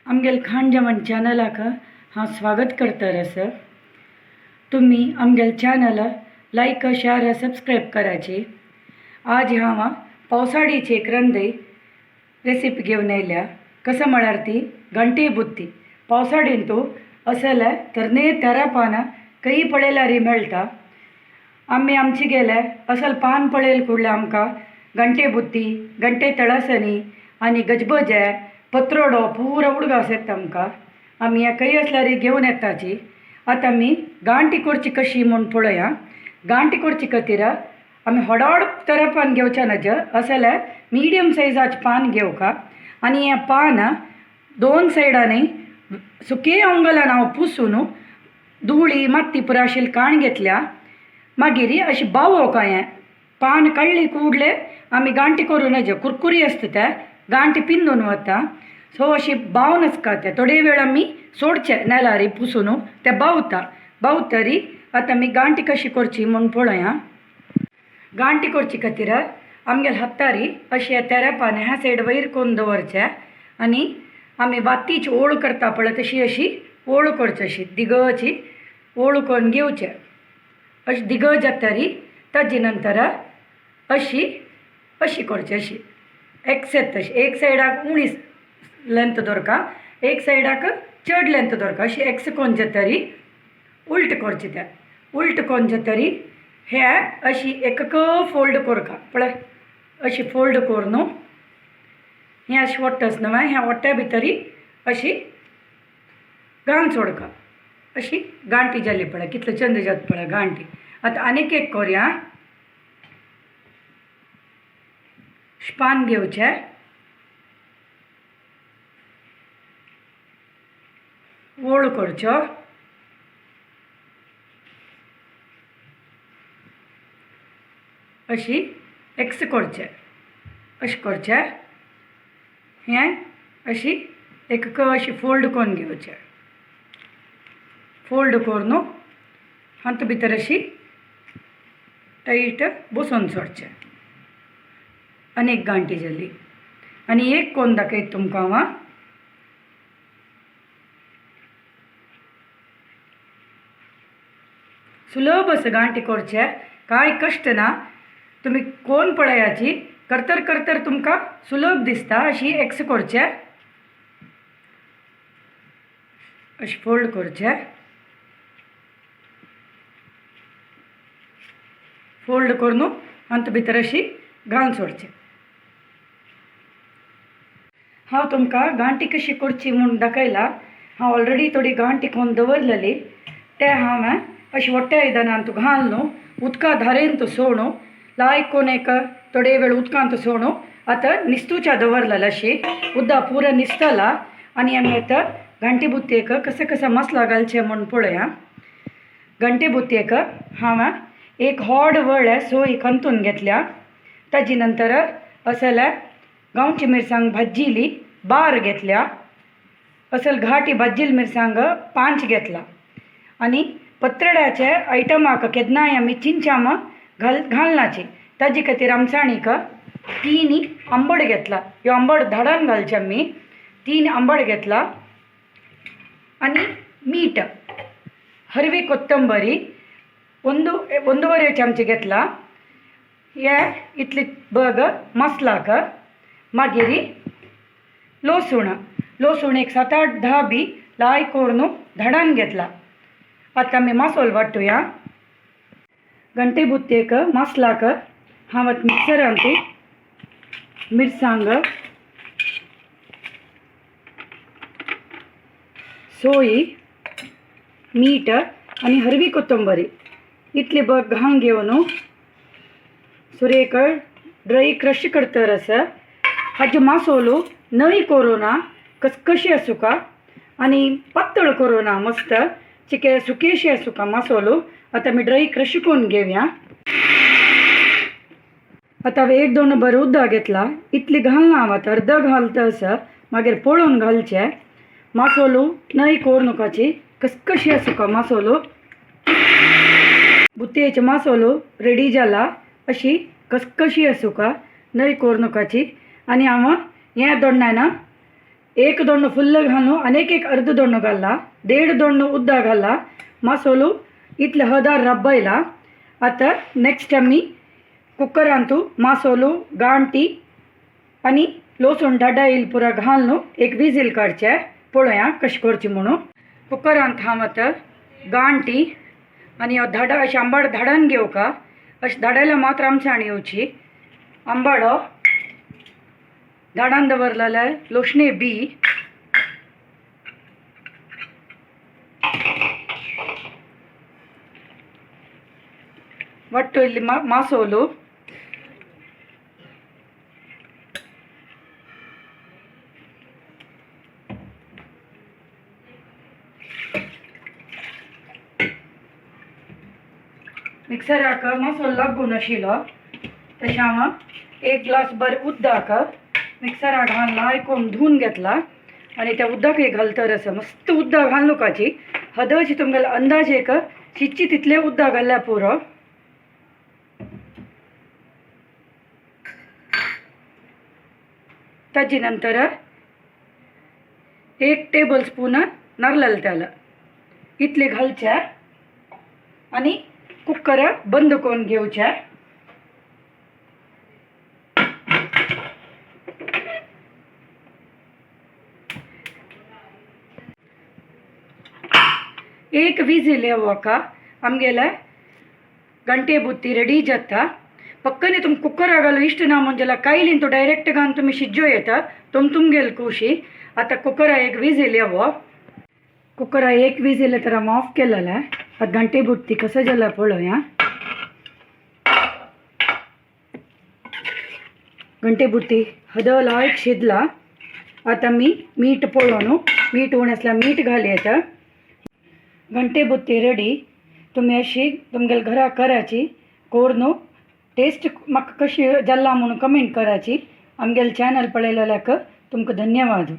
आमगेल खाण जेवण चॅनलाक हांव स्वागत करता आसा. तुमी आमगेल चॅनल लायक, शेअर, सबस्क्रायब करायची. आज हांव पावसाळीची एक रंदय रेसिपी घेवन आयल्या. कसं म्हळ्यार ती घंटे बुद्दी. पावसाळीन तूं असल तरणे तेरा पानां खंय पळयल्यार मेळटा. आमी आमचे गेले असल पान पळयल कुडलें आमकां घंटे बुद्दी, घंटे तळसणी आनी गजबजे, पत्रोडो पुरो उडगास येता आमकां. आमी खंय आसल्यार घेवन येताची. आतां आमी गांठी करची कशी म्हूण पळोवया. गांठी करची खातीर आमी व्हड तरा पान घेवचें ना, असले मिडियम सायजाचें पान घेवका. आनी हें पान दोन सायडांनी सुके अंगलान हांव पुसून धुळी माती पुरा आशिल्ली काण घेतल्या. मागीर अशी बावोवका हें पान काडली कुडले आमी गांठी करूं नज, कुरकुरी आसता ते गांठी पिंदून वता. सो अशी बावन आसता ते थोडे वेळ आमी सोडचे नेलारी पुसून ते बावता. बावतरी आतां आमी गांठी कशी करची म्हूण पळोवया. गांठी करची खातीर आमगेले हातारी अशें तेरा पान ह्या सायड वयर करून दवरचें आनी आमी वातीची ओळ करता पळय तशी अशी ओळ करची, अशी दिगची ओळ करून घेवचें. अशी दिग जातरी ताजे नंतर अशी अशी करची, अशी एक्सेट तशी एक सायडाक उणी लेंथ दवरका, एक सायडाक चड लेंथ दवरका. अशी एक्स करून जातरी उल्ट करची. त्या उल्ट करून जातरी हे अशी एक फोल्ड करका पळय, अशी फोल्ड करून हें अशें वट्टस न्हय, ह्या वट्ट्या भितरी अशी घाण सोडका. अशी गांठी जाली पळय, कितले चंद जाता पळय गांठी. आतां आनीक एक करया. पान घेवचें, ओळ करच्यो, अशी एक्स करचें, अशें करचें. हें अशी एक अशी फोल्ड करून घेवचें. फोल्ड करून हातूंत भितर अशी टायट बसोवन सोडचें. आनी एक गांठी जाली. आनी एक कोन्न दाखयता तुमकां हांव. सुलभ आसा गांठी करचें, कांय कश्ट ना. तुमी कोण पळयाची करतर करतर तुमकां सुलभ दिसता. अशी एक्स करचें, अशी फोल्ड करचें, फोल्ड करून हातूंत भितर अशी घालून सोडचें. हांव तुमकां गांठी कशी करची म्हूण दाखयला. हांव ऑलरेडी थोडी गांठी करून दवरलेली ते हांवें अशी वट्ट्या आयदनांत घाल न्हू, उदका धारेन सोडू लायक कोण एक थोडे वेळ उदकांत सोडू. आतां निस्तुच्या दवरलेलं अशी उदक पुरो निस्तला. आनी आमी आतां घांटी बुत्तेक कसो कसो मसाला घालचे म्हूण पळोवया. घंटे बुत्तेक हांवें एक व्हड वळ सोय खंतून घेतल्या. ताजे नंतर असले गांवची मिरसांग भाजिल्ली 12 घेतल्या, असल घाटी भाजिल्ली मिरसांग 5 घेतला. आनी पत्रड्याचे आयटमाक केन्नाय आमी चिंचाम घालनाची, ताजे खातीर आमसाणीक 3 आंबट घेतला. ह्यो आंबट धाडान घालचे आमी. 3 आंबट घेतला. आनी मीठ, हरवी कोत्तंबरी 1.5 चमचे घेतला. हे इतले बग मसलाक. मागीर लसूण, लसूण एक 7-8-10 बी लाय करून धाडान घेतला. आतां आमी मसोल वांटुया. घंटे बुत्तेक मसलाक हांव आतां मिक्सरांत मिरसांग, सोय, मीठ आनी हरवी कोथंबरी इतली बग घालून घेवन सुरेक ड्राय क्रश करतर आसा. हाजे मसोलो नवी करूं कसकशी आसूका आनी पातळ करूं ना, मस्त चिके सुकेशी आसूका मसोलो. आतां आमी ड्राय क्रश करून घेवया. आतां हांवें 1-2 बर उदक घेतला. इतली घालना हांव आतां, अर्द घालता आसा, मागीर पळोवन घालचें. मसोलो नय करूं नकाची, कसकशी आसूका मसोलो. बुत्तेचे मसोलो रेडी जाला. अशी कसकशी आसूका, नय करूं नकाची. आनी हांव हें दोडणान एक दोंडो फुल्ल घालून आनी एक एक अर्द दोंडो घालला, देड दोंडो उद्दा घालला, मासोलो इतले हदार रब्बयला. आतां नेक्स्ट आमी कुकरांतू मासोलो गांठी आनी लसूण डाडा येईल पुरा घालून एक विजील काडचे. पळोवया कशें करचें म्हणून. कुकरांत हांव आतां गांठी आनी धाडा अशें आंबाड धाडान घेवका. अशें धाडायल्यार मात्र आमसाण येवची. आंबाडो धाडान दवरलेले लोशणे बी, वट्टू इल्ली मासोलो, मिक्सराक मसोलो लागून आशिल्लो तशें हांव एक ग्लास भर उदक मिक्सराक घालला, आयकून धुवन घेतला आनी त्या उदक एक घालतर आसा मस्त उदक घालनुकाची हदची तुमगेलो अंदाज एक शिच्ची तितलें उदक घातल्यार पुरो. ताजे नंतर 1 टेबल स्पून नारळ तेल इतले घालचे आनी कुकर बंद करून घेवचे. एक विजील येवका आमगेले गंटे बुत्ती रेडी जाता. पक्कने तुम कुकरा घालू इश्ट ना म्हणजे कायलीन तो डायरेक्ट घालून तुमी शिज्जो येता तुम तुमगेल खुशी. आतां कुकरा एक विजील येवो. कुकरा एक विजील तर हांव ऑफ केलेलें. आतां घंटे बुत्ती कसो जाला पळोवया. घंटे बुत्ती हदल एक शिजला. आतां मी मीठ पळोवन मीठ उणें आसल्यार मीठ घाल येता. घंटे बुत्ती रेडी. तुमी अशी तुमगेले घरा कराची करून टेस्ट म्हाका कशी जाला म्हणून कमेंट कराची. आमगेले चॅनल पळयलेल्याक तुमकां धन्यवाद.